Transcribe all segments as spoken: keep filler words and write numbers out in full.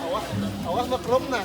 Awas, awas, maklum na.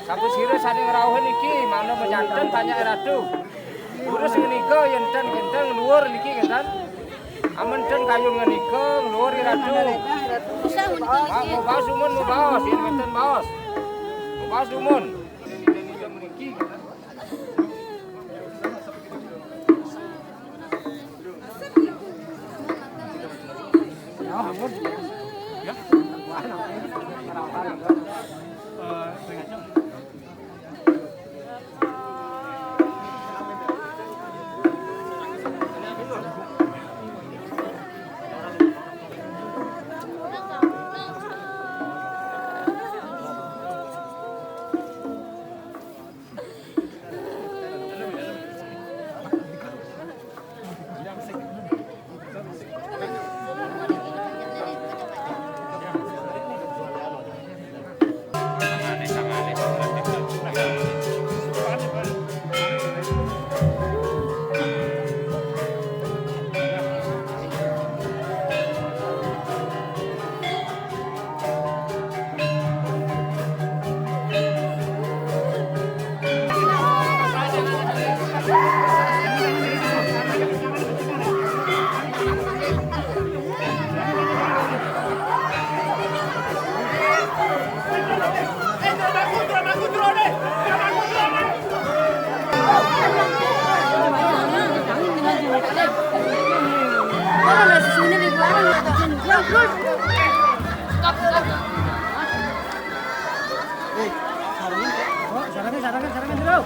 Sampun sira sané ngrauhin iki, manuk mecanten banyak ratu. Terus ngenika yén ten kénten luhur niki kénten. Amen ten kayun ngenika luhur ratu. Wah, mau baos sumun, mau baos, yén kénten baos. Mau baos sumun. Sarangin, sarangin, sarangin, bro.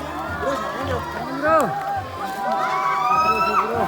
Bro, sarangin, bro. Sarangin, bro.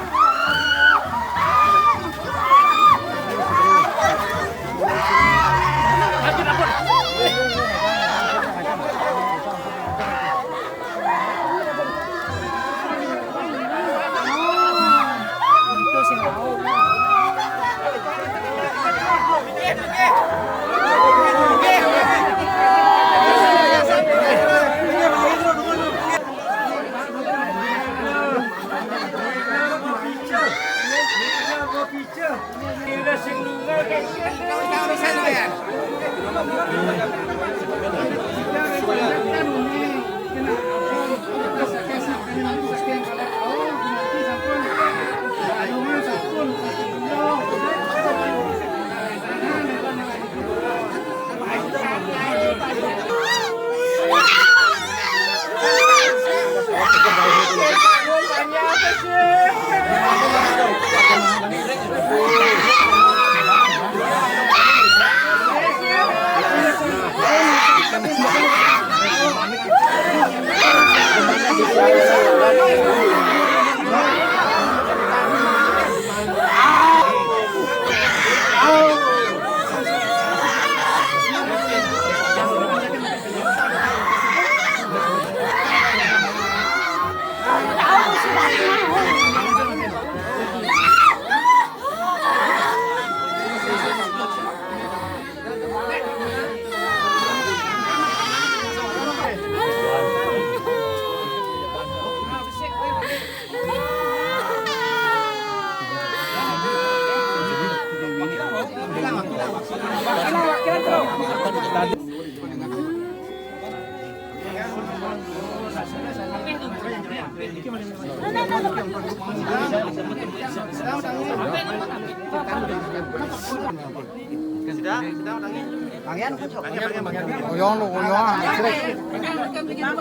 Sudah, sudah, ulangi. Tangian, tangian, tangian. Uyong lu, uyong. Tangian, tangian.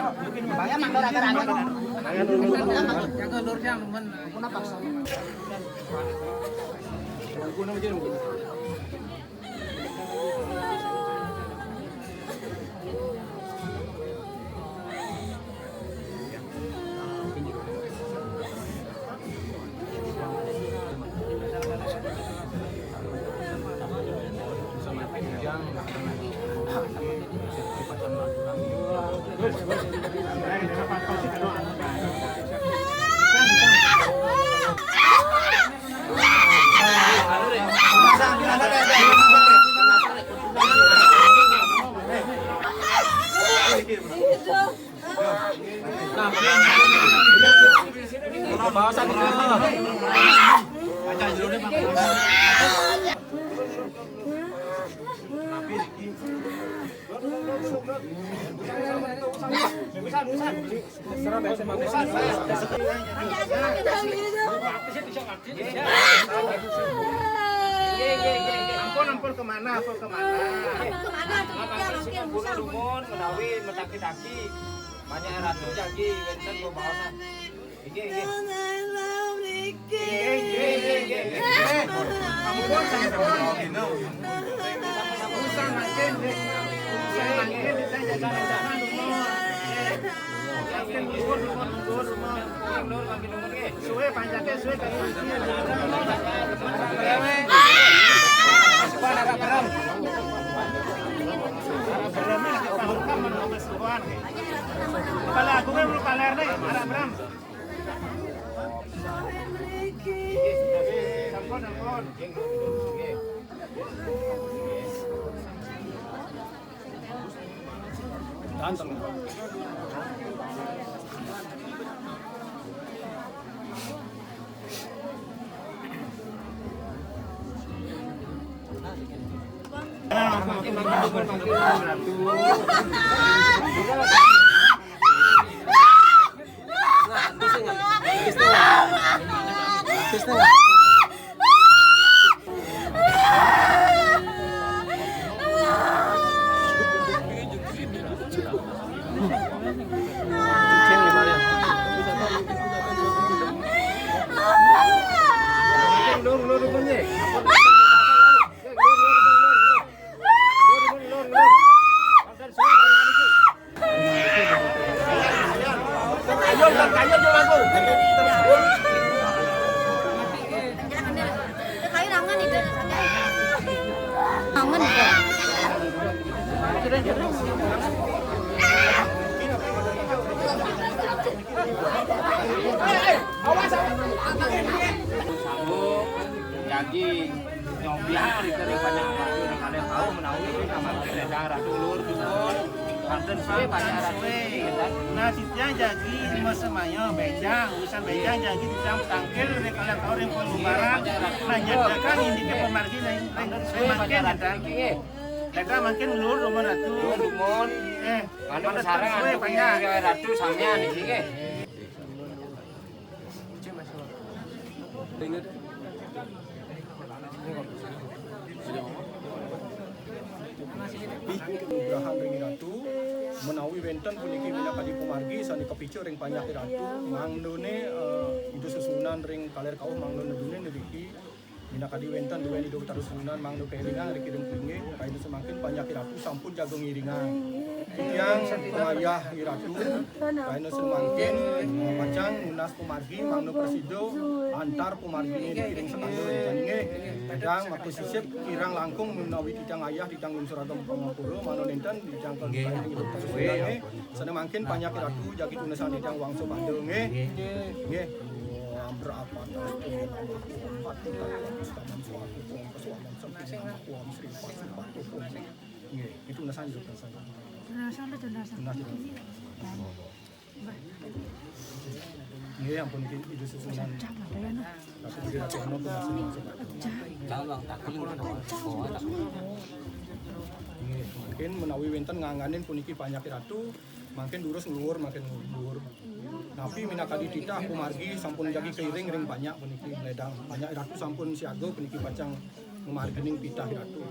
Ampun, ampun, kemana, ampun, kemana? Ampun, kemana? Ampun, kemana? Ampun, kemana? Dumun, menawi, metaki-taki. Banyak ratu jagi, wénten bebaosan. Inggih, inggih. Inggih, inggih, inggih, inggih. Ampun, sampun. Usah makin, nggih. Usah makin, kita jadi rencana dulu. Makin dulu, dulu, dulu, dulu. Suwe panjake, suwe kaki. Kepala aku kan belum kalerne, anak Bram. Jadi nyobiah rika ring panjak ratu, ring kalih kauh menawi ring kamar ratu, lur, dumun. Wonten suwe panjak ratu. Nah, titiang jagi mesemaya béjang, urusan béjang jagi titiang tangkil ring kalih kauh ring pengumbaran. Nah, nyatakan indike pamargi ring, ring, ring mangkin, nggih. Nggih. Nggih, mangkin lur, dumun, ratu. Lur, dumun. Eh, manut sareng suwe, antuk panjak. Ratu samian niki, nggih. Nugrahan ring Ratu, menawi wénten puniki minakadi pamargi sané kapica ring panjak Ratu, mangdané, eh, Ida Sesuhunan ring kalih kauh mangda nedunin ngriki, minakadi wénten duén Ida Betara Sesuhunan mangda kaélingang riki ring linggih, rahina semangkin panjak Ratu sampun jaga ngiringang. Titiang pangayah Ratu, rahina semangkin, eh, pacang nunas pamargi mangda prasida antar pamargi niki ring sekanda. Jani nggih, Dadang matur sisip kirang langkung menawi titiang ayah titiang lungsur ageng pangapura, mangda nénten titiang. Nggih, ampun. Sané mangkin panjak Ratu jagi tunesang titiang wangsa pada nggih. Nggih. Nggih. Om Brahmadastu Namo Om Patutan Om Staman Swaha Om Peswaman Sempurnama Om Sri Pasu Patuhum. Nggih, itu tunesang, itu tunesang. Tunesang, itu tunesang. Tunesang. Nggih, ampun, niki Ida Sesuhunan. Pecah, apa ya, nah? Aku kira Ratu Ono pun masih masuk. Pecah. Jangan, Bang, takutin. Pecah, oh, sebetulnya. Nggih, Mangkin menawi wénten ngangganin puniki panjak Ratu, mangkin durus ngluhur, mangkin ngluhur. Napi minakadi titah kumargi sampun jagi kairing ring panjak puniki ledang. Panjak Ratu sampun siaga puniki pacang ngamargining titah Ratu.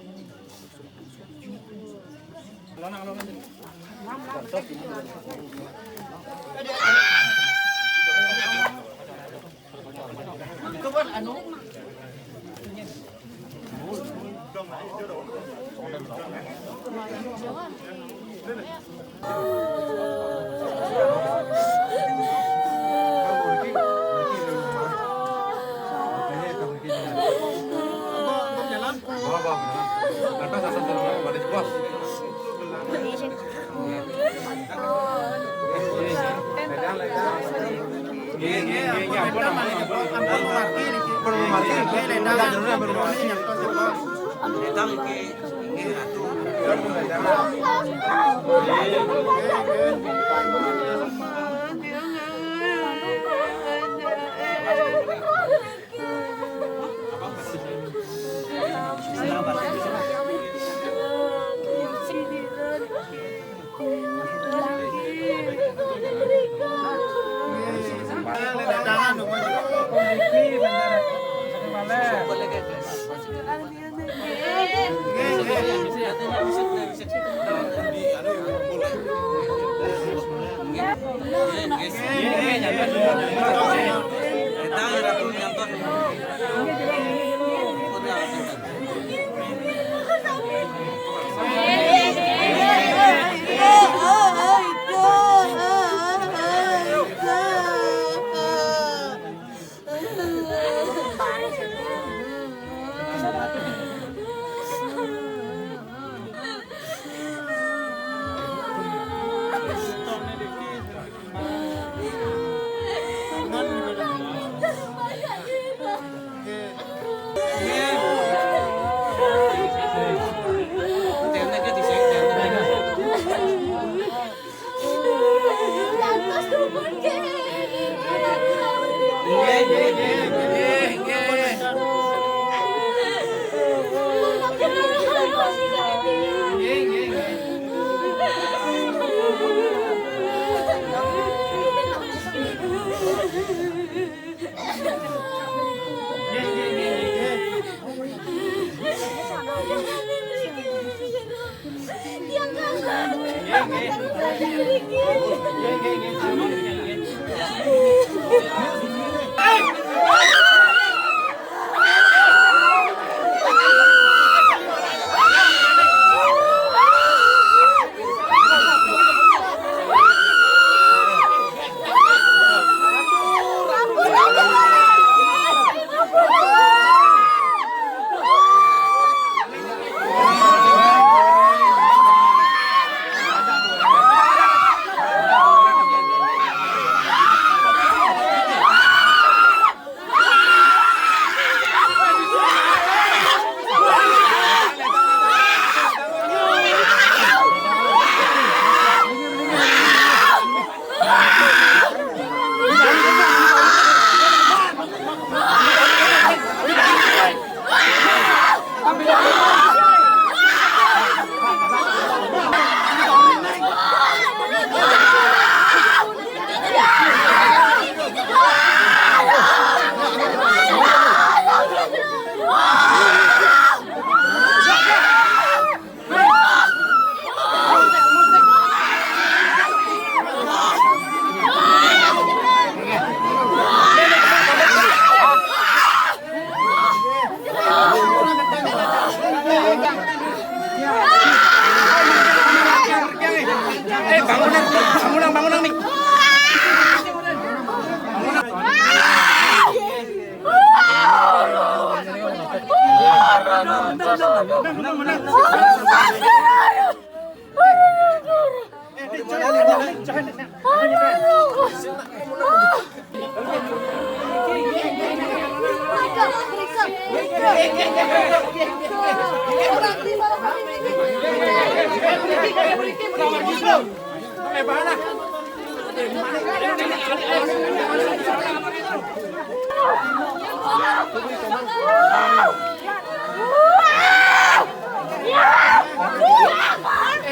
Eh,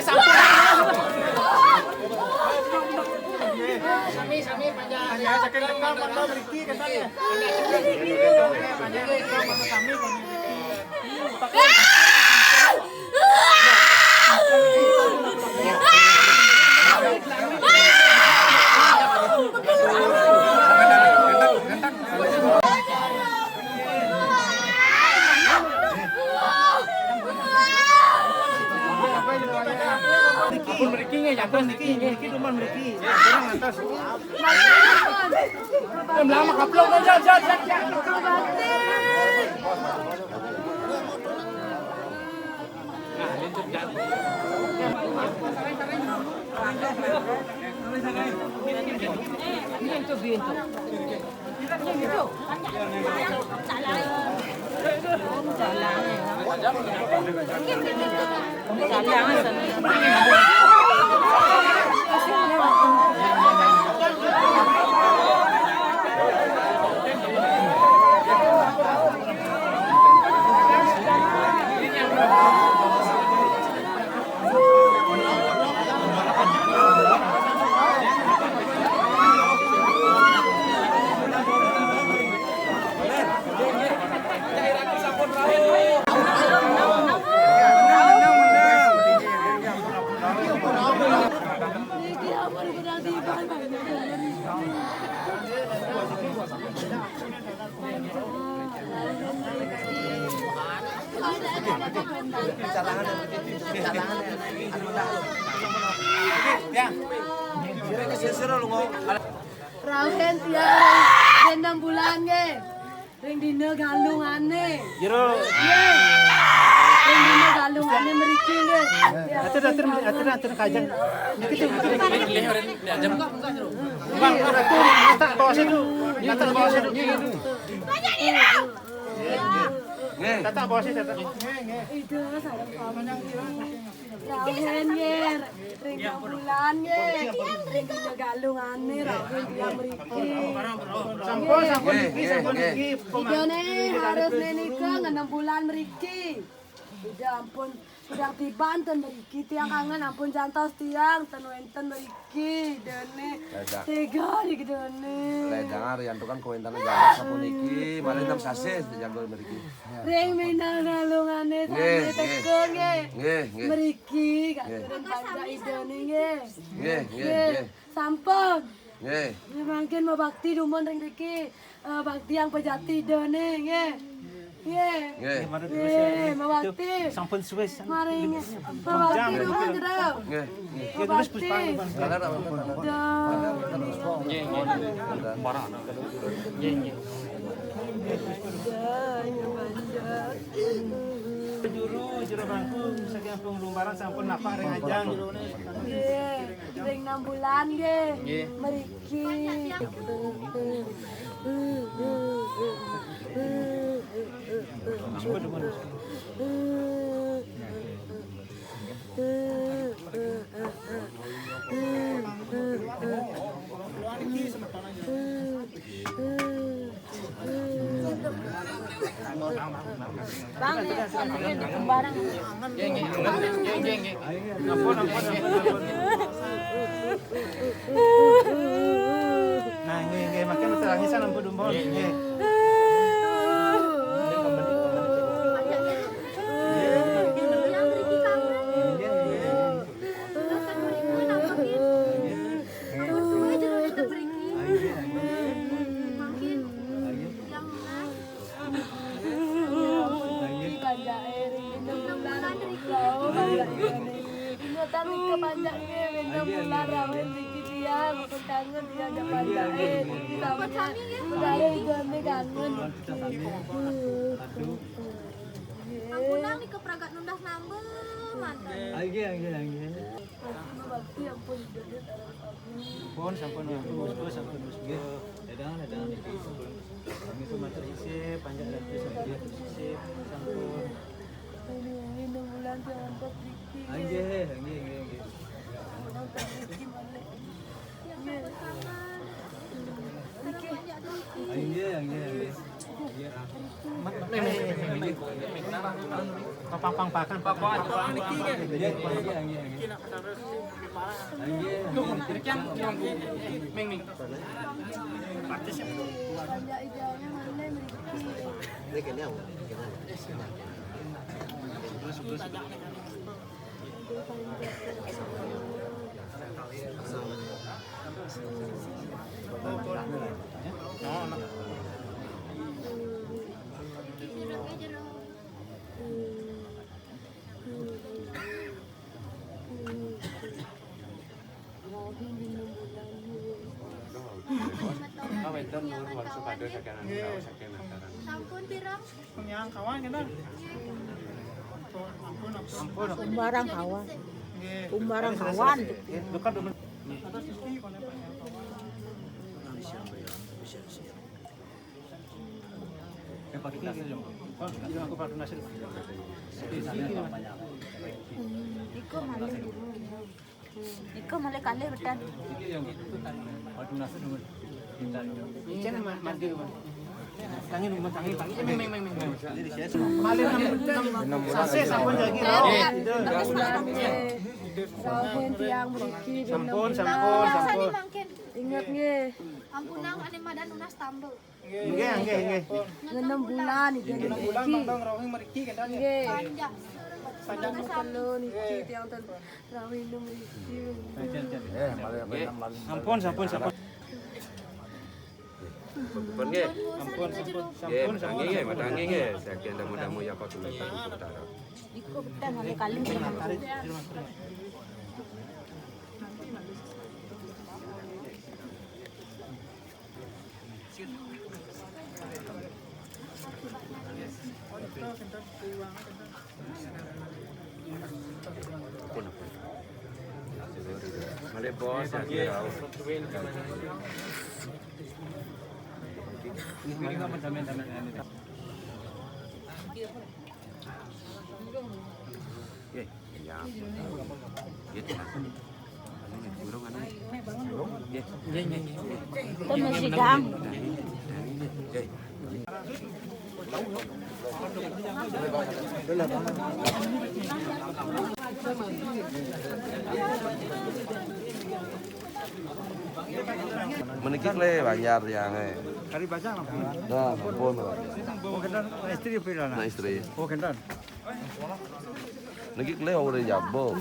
sampun. Sami, sami, panjang. Ya, saking dekat, mriki, katanya. Panjang dekat, sami, panjang. Ampun mriki nggih, ampun mriki, nggih, niki dumun mriki. Kurang lantas. Em, lama kaplok, Jan, Jan, Jan, Jan. Rauhen tiang ring enam bulan nggih. Ring dina galungane. Jero. Nggih. Ring dina galungane mriki nggih. Atur, atur, atur, atur kajeng. Niki tuh, niki tuh. Bang, atur, letak bawah situ. Letak bawah situ. Nggih. Tata bos, tata. Ida sareng sami. Rauhen nggih, ring bulan nggih. Ring dina galungane rauhen tiang mriki. Sampun, sampun niki, sampun niki. Idane harus menika ngenem bulan mriki. Ida ampun Tiang tiban ten mriki, tiang kangen ampun jantos tiang ten wenten mriki, dene. Ledak. Tega niki dene. Ledangan riantukan kawentane jantos sapuniki, malih enam sasih dijaga mriki. Ring minal nalungane sami teka nggih. Nggih, nggih. Mriki, kak turun panjak idane nggih. Nggih, nggih, nggih. Sampun. Nggih. Mangkin mabakti dumun ring riki. Eh, bakti yang pejati dene nggih. Nggih. Nggih. Nggih, mabakti. Sampun suwis. Mari nggih. Mabakti dumun jero. Nggih. Nggih, terus puspang. Mabakti. Nggih, nggih. Barang. Nggih, nggih. Juru, jero bangku, saking pengulung barang sampun napak ring ajang. Nggih. Ring enam bulan nggih. Nggih. Mriki. Bang, nih, sembarang. Nggih, nggih, nggih, nggih, nggih. Ampun, ampun, ampun, ampun. Nah, nggih, nggih, makin terangis ampun, ampun. Nggih, nggih. Nggih. Nggih, nggih. Terus kan mriki nampaknya. Terus suwe jero tetep mriki. Mungkin yang menarik. Panjake ring enam bulan riki. Ingatan nika panjake enam bulan rawen riki tiang. Ampun kangen tiang dah panjake. Ampun sami nggih. Budaya ibu ame kangen. Ampun nang nika pragat nundah nambah manten. Nggih, nggih, nggih. Pun sampun, Mas Bos, sampun, Mas. Nggih. Dadangan, dadangan niki sampun. Kami pun matur sisip, panjak datu sampun matur sisip, sampun. Ini, ini enam bulan saya ngantos riki. Nggih, nggih, nggih, nggih. Ngantos riki malih. Nggih. Nggih, nggih, nggih. Nggih. Mat, mat, mat, mat, mat. Pang, pang, pakan, pakan. Tuh, yang, yang, yang. Ming, ming. Awéton nuwun warsa pada saking raos saking Mataram. Sampun pirang? Nyang kawan kena. Ampun, ampun. Ampun, ampun. Umbarang kawan. Nggih. Umbarang kawan. Dekat dulu. Atas sisi kono, Pak. Iko malih. Iko malih kalih betan. Icen ma-, margi rumah. Tangi rumah, tangi, tangi. Meng, meng, meng, meng. Malih enam, enam. Sasih sampun jagi. Rauhin tiang mriki. Sampun, sampun, sampun. Inget nggih. Ampunang ane madan nunas tambel. Nggih, nggih, nggih. Ngenem bulan iki. Ngenem bulan, Bang, Bang, rauhing mriki, kendal, ya. Nggih. Panjang. Panjang telu niki tiang ten rauhing mriki. Eh, malah, malah, malah. Sampun, sampun, sampun. Sampun, nggih. Sampun, sampun, sampun. Nggih, matangi, nggih, matangi, nggih. Saking damu-damu ya Pak Gubernur Utara. Iku betan oleh kali. Malih bos, ya, ya. Nggih, ya. Nggih, Mas. Anu, burung, anu. Nggih. Nggih, nggih, nggih. Itu masih gang. Nggih. Meniki kle Banjar tiange. Kari Bajang apa? Nah, ampun. Oh, kenten istri pira, nah? Nah, istri. Oh, kenten. Niki kle ora jabok.